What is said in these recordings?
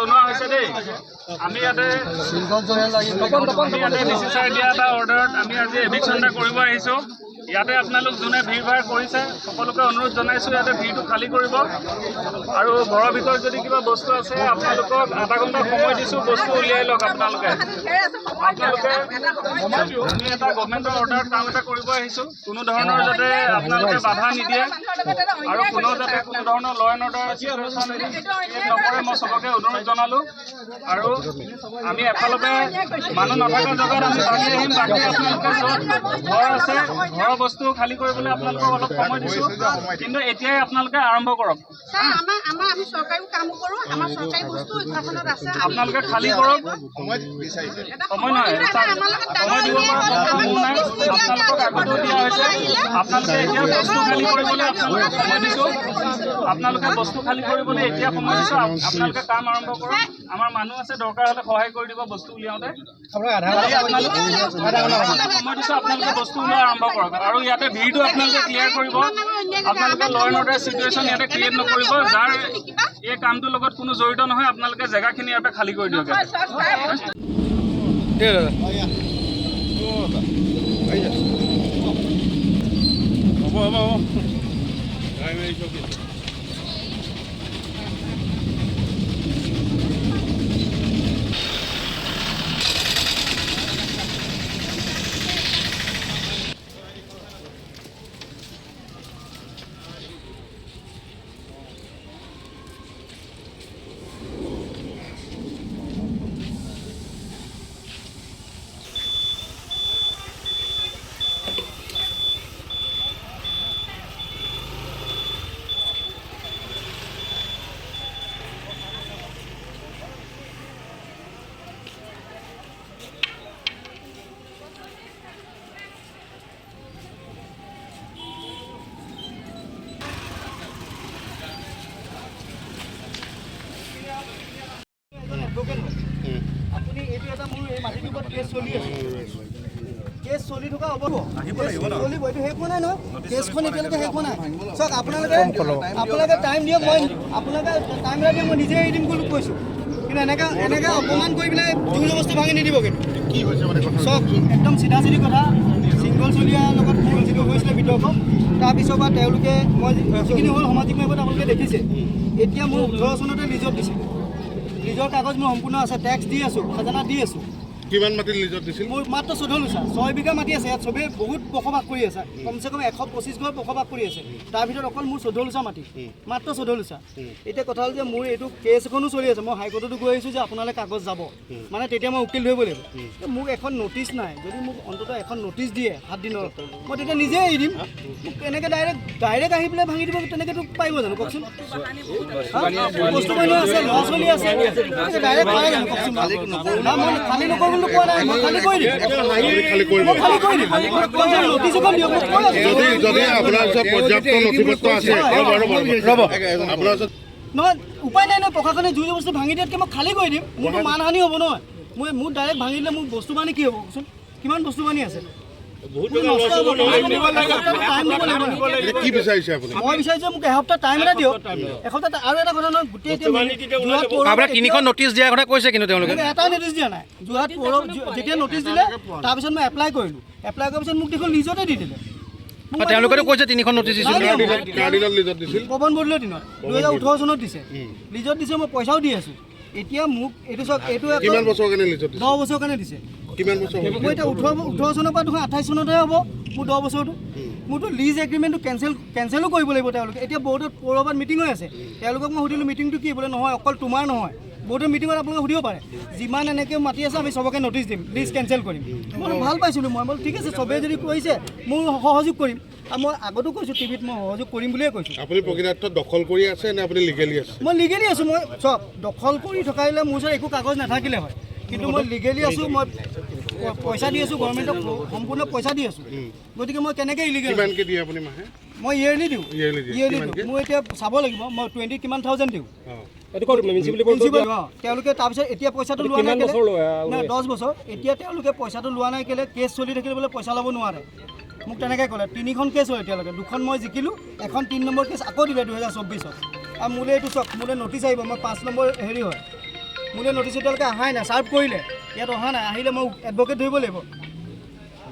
জনোৱা হৈছে দেই। আমি ইয়াতে ডি চি ছাৰে দিয়া এটা অৰ্ডাৰত আমি আজি এভিকশ্যন এটা কৰিব আহিছোঁ। ইয়াতে আপোনালোক যোনে ভিৰ ভাৰ কৰিছে, সকলোকে অনুৰোধ জনাইছোঁ, ইয়াতে ভিৰটো খালী কৰিব। আৰু ঘৰৰ ভিতৰত যদি কিবা বস্তু আছে, আপোনালোকক আধা ঘণ্টা সময় দিছোঁ, বস্তু উলিয়াই লওক আপোনালোকে। আপোনালোকে আমি এটা গভমেণ্টৰ অৰ্ডাৰত কাম এটা কৰিব আহিছোঁ। কোনো ধৰণৰ যাতে আপোনালোকে বাধা নিদিয়ে আৰু কোনো যাতে কোনো ধৰণৰ ল এণ্ড অৰ্ডাৰ চিটুৱেশ্যন নকৰে, মই চবকে অনুৰোধ জনালোঁ। আৰু আমি এফালৰ পৰা মানুহ নথকা জেগাত আমি ভাঙি আহিম। বাকী আপোনালোকে য'ত ঘৰ আছে, ঘৰৰ বস্তু খালী কৰিবলৈ আপোনালোকক অলপ সময় দিছোঁ, কিন্তু এতিয়াই আপোনালোকে আৰম্ভ কৰক। ছাৰ, আমাৰ আমাৰ আমি চৰকাৰী কাম কৰোঁ, আমাৰ চৰকাৰী বস্তু ঘৰখনত আছে। আমি আপোনালোকে খালী কৰক। এটা সময় নহয় দিলে ছাৰ, আমাৰ লগত ডাঙৰ সময় দিব পৰা অন্যায় হ'ল, ক্ষমতা আমাক মোৰ নাই। নটিচ নিদিয়াকৈ আপোনালোকক আজি আগতেও দিয়া হৈছে। আহিলে। আপোনালোকে এতিয়া বস্তু খালী কৰিবলৈ আপোনালোকক সময় দিছোঁ। আপোনালোকে বস্তু খালী কৰিবলৈ এতিয়া সময় দিছোঁ। আপোনালোকে কাম আৰম্ভ কৰক। আমাৰ মানুহ আছে, দৰকাৰ হ'লে সহায় কৰি দিব বস্তু উলিয়াওঁতে। আপোনালোকে সময় দিছোঁ, আপোনালোকে বস্তু ওলোৱা আৰম্ভ কৰক আৰু ইয়াতে ভিৰটো আপোনালোকে ক্লিয়াৰ কৰিব। আপোনালোকে ল এণ্ড অৰ্ডাৰ চিটুৱেশ্যন ইয়াতে ক্ৰিয়েট নকৰিব। যাৰ এই কামটোৰ লগত কোনো জড়িত নহয়, আপোনালোকে জেগাখিনি ইয়াৰ পৰা খালী কৰি দিয়ক ইয়াতে। ঠিক আছে। হ'ব হ'ব হ'ব। এডভকেট হয় আপুনি। এইটো এটা মোৰ এই মাটিটোৰ ওপৰত কেছ চলি আছে। কেছ চলি থকা হ'ব, চলিব, এইটো শেষ হোৱা নাই নহয়। কেছখন এতিয়ালৈকে শেষ হোৱা নাই। চাওক, আপোনালোকে আপোনালোকে টাইম দিয়ক, মই আপোনালোকে টাইম এটা দিয়ক, মই নিজে এৰি দিম বুলি কৈছোঁ। কিন্তু এনেকৈ এনেকৈ অপমান কৰি পেলাই জোৰ জবস্তি ভাঙি নিদিব কিন্তু। কি হৈছে মানে কথা? চাওক, একদম চিধা চিধি কথা। চিংগল চলীয়াৰ লগত মোৰ যিটো হৈছিলে বিতৰ্ক, তাৰপিছৰ পৰা তেওঁলোকে মই যিখিনি হ'ল সামাজিক মাধ্যমত আপোনালোকে দেখিছে। এতিয়া মোৰ 18 চনতে লিজত দিছিলে। লিজৰ কাগজ মোৰ সম্পূৰ্ণ আছে, টেক্স দি আছোঁ, খাজানা দি আছোঁ। কিমান মাটি লিজত দিছিল? মোৰ মাত্ৰ 14 লোচা, 6 বিঘা মাটি আছে। ইয়াত চবেই বহুত বসবাস কৰি আছে, কমচে কম 125 ঘৰ বসবাস কৰি আছে। তাৰ ভিতৰত অকল মোৰ 14 লোচা মাটি, মাত্ৰ 14 লোচা। এতিয়া কথা হ'ল যে মোৰ এইটো কেছ এখনো চলি আছে। মই হাইকোৰ্টতো গৈ আহিছোঁ যে আপোনালৈ কাগজ যাব, মানে তেতিয়া মই উকিল ধৰিব লাগিব। মোক এখন নটিচ নাই। যদি মোক অন্ততঃ এখন নটিচ দিয়ে 7 দিনৰ, মই তেতিয়া নিজে এৰি দিম। মোক এনেকৈ ডাইৰেক্ট ডাইৰেক্ট আহি পেলাই ভাঙি দিব, তেনেকৈতো পাৰিব জানো কওকচোন? হা? বস্তু বাহিনী আছে, ল'ৰা ছোৱালী আছে, ডাইৰেক্ট পাৰে জানো কওকচোন? না, মই খালী নকৰোঁ বুলি কোৱা নাই, মই খালী কৰি দিম। খালী কৰিব? মই খালী কৰি দিম। নটিচ এখন দিয়ক, মই কৈ আছোঁ। যদি যদি আপোনাৰ ওচৰত পৰ্যাপ্ত নথি পত্ৰ আছে, ৰ'ব ৰ'ব ৰ'ব, আপোনাৰ ওচৰত নহয়, উপায় নাই নহয়। প্ৰশাসনে জোৰ জবস্তি ভাঙি দিয়াতকৈ মই খালী কৰি দিম। মোৰতো মানহানি হ'ব নহয়। মই মোৰ ডাইৰেক্ট ভাঙি দিলে মোৰ বস্তু বাহানি কি হ'ব কওকচোন? কিমান বস্তু বাহানি আছে, মোৰ নষ্ট হ'ব। টাইম দিব লাগিব। এতিয়া কি বিচাৰিছে আপুনি? মই বিচাৰিছোঁ মোক এসপ্তাহ টাইম এটা দিয়ক, এসপ্তাহ। আৰু এটা কথা নহয়, গোটেই এতিয়া যোৰহাট পৌৰ আপোনাক তিনিখন নটিচ দিয়াৰ কথা কৈছে, কিন্তু তেওঁলোকে মোক এটাও নটিচ দিয়া নাই। যোৰহাট পৌৰ যেতিয়া নটিচ দিলে, তাৰপিছত মই এপ্লাই কৰিলোঁ। এপ্লাই কৰাৰ পিছত মোক দেখোন লিজতে দি দিলে। মোক তেওঁলোকেতো কৈছে তিনিখন নটিচ দিছিল। নাই দিয়া। কাৰ দিনত লিজত দিছিল? পৱন বৰদলৈৰ দিনত, 2018 চনত দিছে, লিজত দিছে। মই পইচাও দি আছোঁ। এতিয়া মোক এইটো চাওক, এইটো এখন কিমান বছৰৰ কাৰণে লিজত দিছিল? 10 বছৰৰ কাৰণে দিছে। কিমান বছৰ হ'ল? মই এতিয়া 18 চনৰ পৰা দেখোন 28 চনতহে হ'ব মোৰ 10 বছৰটো। মোৰতো লিজ এগ্ৰিমেণ্টটো কেঞ্চেলো কৰিব লাগিব তেওঁলোকে। এতিয়া বৰ্ডত পৌৰসভাত মিটিং হৈ আছে, তেওঁলোকক মই সুধিলোঁ মিটিংটো কি বোলে, নহয় অকল তোমাৰ নহয়, বৰ্ডৰ মিটিঙত আপোনালোকে সুধিব পাৰে, যিমান এনেকৈ মাতি আছে আমি চবকে ন'টিছ দিম, লিজ কেঞ্চেল কৰিম। মই ভাল পাইছিলোঁ, মই বোলো ঠিক আছে, চবেই যদি কৰিছে মোৰ সহযোগ কৰিম। আৰু মই আগতো কৈছোঁ টিভিত, মই সহযোগ কৰিম বুলিয়ে কৈছোঁ। আপুনি প্ৰকৃতাৰ্থত দখল কৰি আছে নে আপুনি লিগেলি আছে? মই লিগেলি আছোঁ। মই চব দখল কৰি থকাইলে মোৰ ওচৰত একো কাগজ নাথাকিলে হয়, কিন্তু মই লিগেলি আছোঁ। মই পইচা দি আছোঁ গভৰ্ণমেণ্টক, সম্পূৰ্ণ পইচা দি আছোঁ। গতিকে মই কেনেকৈ ইলিগেল? কিমানকে দিয়ে আপুনি মাহে? মই ইয়েৰলি দিওঁ। Yearly দিয়ে? ইয়েৰলি কিমানকে? দিওঁ। মোৰ এতিয়া চাব লাগিব মই 20 কিমান থাউজেণ্ড দিওঁ। অঁ। প্ৰিন্সিপাল, অঁ, তেওঁলোকে তাৰপিছত এতিয়া পইচাটো লোৱা নাই কেলে? নাই, 10 বছৰ। এতিয়া তেওঁলোকে পইচাটো লোৱা নাই কেলে? কেছ চলি থাকিলে বোলে পইচা ল'ব নোৱাৰে, মোক তেনেকৈ ক'লে। তিনিখন কেছ হ'ল এতিয়ালৈকে, দুখন মই জিকিলোঁ, এখন 3 নম্বৰ কেছ আকৌ দিলে 2024ত। আৰু মোলৈ এইটো চাওক, মোলৈ ন'টিছ আহিব, মই 5 নম্বৰ হেৰি হয়, মোলৈ ন'টিছ এতিয়ালৈকে অহাই নাই। ছাৰ্ভ কৰিলে, ইয়াত অহা নাই, আহিলে মই এডভকেট ধৰিব লাগিব।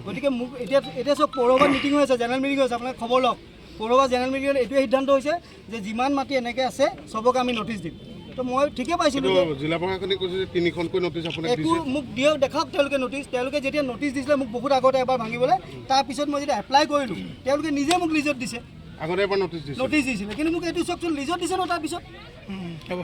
গতিকে মোক এতিয়া চব পৌৰসভাত মিটিং হৈ আছে, জেনেৰেল মিটিং হৈ আছে, আপোনাক খবৰ লওক। পৌৰসভা জেনেৰেল মিটিঙত এইটোৱে সিদ্ধান্ত হৈছে যে যিমান মাটি এনেকৈ আছে চবকে আমি ন'টিছ দিম। তো মই ঠিকে পাইছিলোঁ কিন্তু যে জিলা প্ৰশাসনে কৈছে যে তিনিখনকৈ নটিচ আপোনাক একো দিছে। মোক দিয়ক, দেখাওক তেওঁলোকে ন'টিছ। তেওঁলোকে যেতিয়া ন'টিছ দিছিলে মোক বহুত আগতে এবাৰ ভাঙিবলৈ, তাৰপিছত মই যেতিয়া এপ্লাই কৰিলোঁ তেওঁলোকে নিজে মোক লিজত দিছে। আগতে এবাৰ নটিচ দিছে? ন'টিছ দিছিলে, কিন্তু মোক এইটো চাওকচোন, লিজত দিছে ন তাৰপিছত। হ'ব।